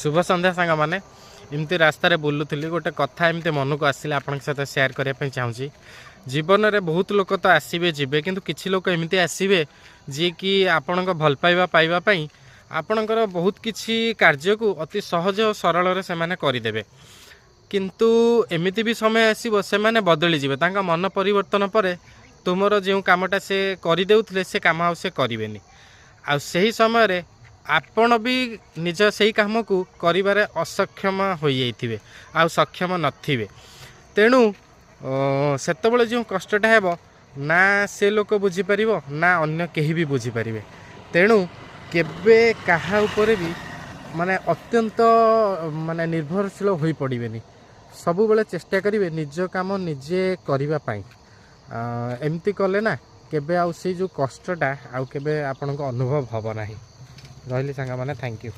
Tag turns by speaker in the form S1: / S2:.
S1: ଶୁଭ ସନ୍ଧ୍ୟା ସାଙ୍ଗମାନେ। ଏମିତି ରାସ୍ତାରେ ବୁଲୁଥିଲି, ଗୋଟେ କଥା ଏମିତି ମନକୁ ଆସିଲା, ଆପଣଙ୍କ ସହିତ ସେୟାର କରିବା ପାଇଁ ଚାହୁଁଛି। ଜୀବନରେ ବହୁତ ଲୋକ ତ ଆସିବେ ଯିବେ, କିନ୍ତୁ କିଛି ଲୋକ ଏମିତି ଆସିବେ ଯିଏକି ଆପଣଙ୍କ ଭଲ ପାଇବା ପାଇବା ପାଇଁ ଆପଣଙ୍କର ବହୁତ କିଛି କାର୍ଯ୍ୟକୁ ଅତି ସହଜ ଓ ସରଳରେ ସେମାନେ କରିଦେବେ। କିନ୍ତୁ ଏମିତି ବି ସମୟ ଆସିବ, ସେମାନେ ବଦଳିଯିବେ। ତାଙ୍କ ମନ ପରିବର୍ତ୍ତନ ପରେ ତୁମର ଯେଉଁ କାମଟା ସେ କରିଦେଉଥିଲେ, ସେ କାମ ଆଉ ସେ କରିବେନି। ଆଉ ସେହି ସମୟରେ ଆପଣ ବି ନିଜ ସେଇ କାମକୁ କରିବାରେ ଅସକ୍ଷମ ହୋଇଯାଇଥିବେ, ଆଉ ସକ୍ଷମ ନଥିବେ। ତେଣୁ ସେତେବେଳେ ଯେଉଁ କଷ୍ଟଟା ହେବ, ନା ସେ ଲୋକ ବୁଝିପାରିବ, ନା ଅନ୍ୟ କେହି ବି ବୁଝିପାରିବେ। ତେଣୁ କେବେ କାହା ଉପରେ ବି ମାନେ ଅତ୍ୟନ୍ତ ମାନେ ନିର୍ଭରଶୀଳ ହୋଇପଡ଼ିବେନି। ସବୁବେଳେ ଚେଷ୍ଟା କରିବେ ନିଜ କାମ ନିଜେ କରିବା ପାଇଁ। ଏମିତି କଲେ ନା କେବେ ଆଉ ସେଇ ଯେଉଁ କଷ୍ଟଟା ଆଉ କେବେ ଆପଣଙ୍କ ଅନୁଭବ ହେବ ନାହିଁ। ରହିଲି ସାଙ୍ଗମାନେ, thank you.